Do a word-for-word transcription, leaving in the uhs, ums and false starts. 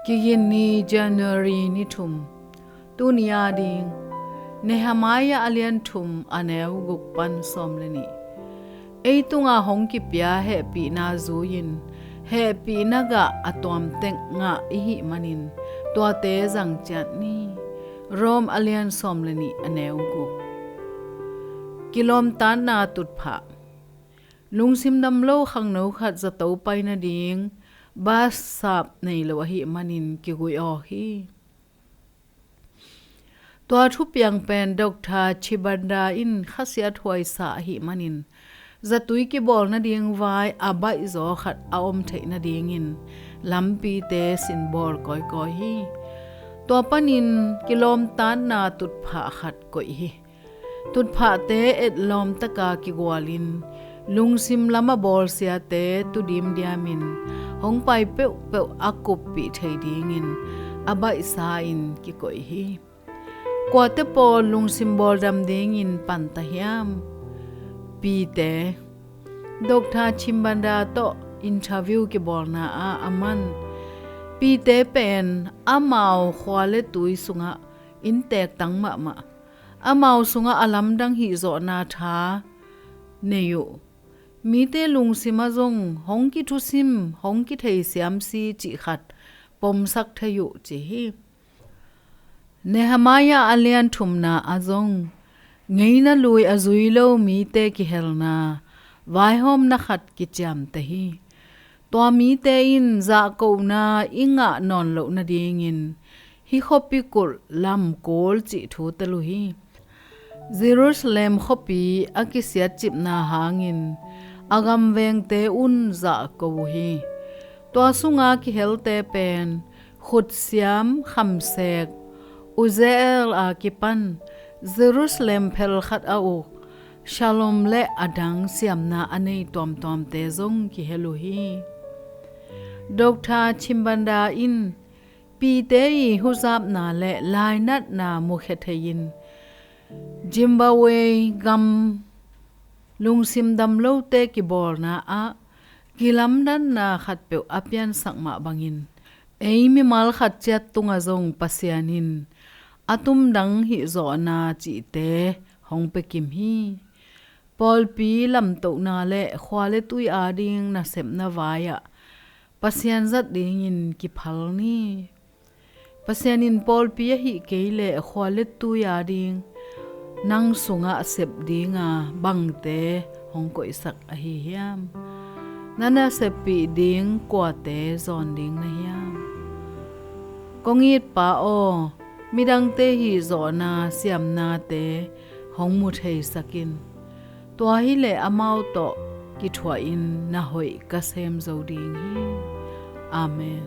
Kigin ni, January ni thum. Tuni ading, Nehemiah a lian thum, a neu guk pan sawm le nih. Ei tungah hong kipia hehpihna zui-in, hehpihna gah a tuamtek ngah i hih manin, tuate zang ciat ni. Rome a lian sawm le nih, a neu guk. Kilawmtatna tutphah. Lungsim dam lo khangno khat zato pai nading bus sap nei lo ahih manin kiguih awk hi. Tua thupiang pen Doctor Chibanda in khasiat huaisa ahih manin, zatui kibawl nading vai a baihzaw khat a om theih nadingin lampite sinbawl kawikawi hi. Tua panin kilawmtatna tutphah khat koih hi. Tutphahte etlawmtaka kigualin, lungsim lam a bawlsiate tu dimdiamin hong pai peuhpeuh a kuppih thei dingin a baihsa-in kikoih hi. Kuate pawl lungsim bawldam dingin panta hiam? Pite. Doctor Chibanda tawh interview kibawlna ah a man, Pite pen amau khua le tui sungah innteektang mahmah, amau sungah a lamdang hihzawhna tha nei uh, mite lungsim ah zong hong kithusim, hong kitheisiam si cih khat pomsak thei uh, ci hi. Nehemiah a lian thumna ah zong ngeina lui a zui lo mite kihelna vaihawmna khat kiciamteh hi. Tua mite in zahkona i ngah nawn loh nadingin hih khuapi kulh lamkul cih thu tel uh hi. Jerusalem khuapi a kisiatcipna hangin a gamvengte un zahko uh hi. Tua sunga kihelte pen khutsiam khamsek Uzziel a kipan Jerusalem phel khat a uk Shallum le a dang siamna a nei tuamtuamte zong kihel uh hi. Doctor Chibanda in Pite i huzapna le lainatna mukhia thei-in, Zimbabwe gam lungsim dam lote kibawlna ah kilamdanna khatpeuh a piansak mah bangin, ei mimal khat ciat tungah zong Pasian in a tumdang hihzawhna cihte hong pia kim hi. Pawlpi lamtohna le khua le tui ading nasepna vai-ah Pasian zat dingin kiphal ni. Pasian in pawlpi ahih kei leh khua le tui ading nang sungah sep dinga bangte hong koihsak ahi hiam? Na naseppih ding kuate zawn ding na hiam? Kong it Pa aw, midangte hihzawhna siamnate hong mu theisak in. Tua hileh amau tawh kithuahin na hoih ka sem zo ding hi. Amen.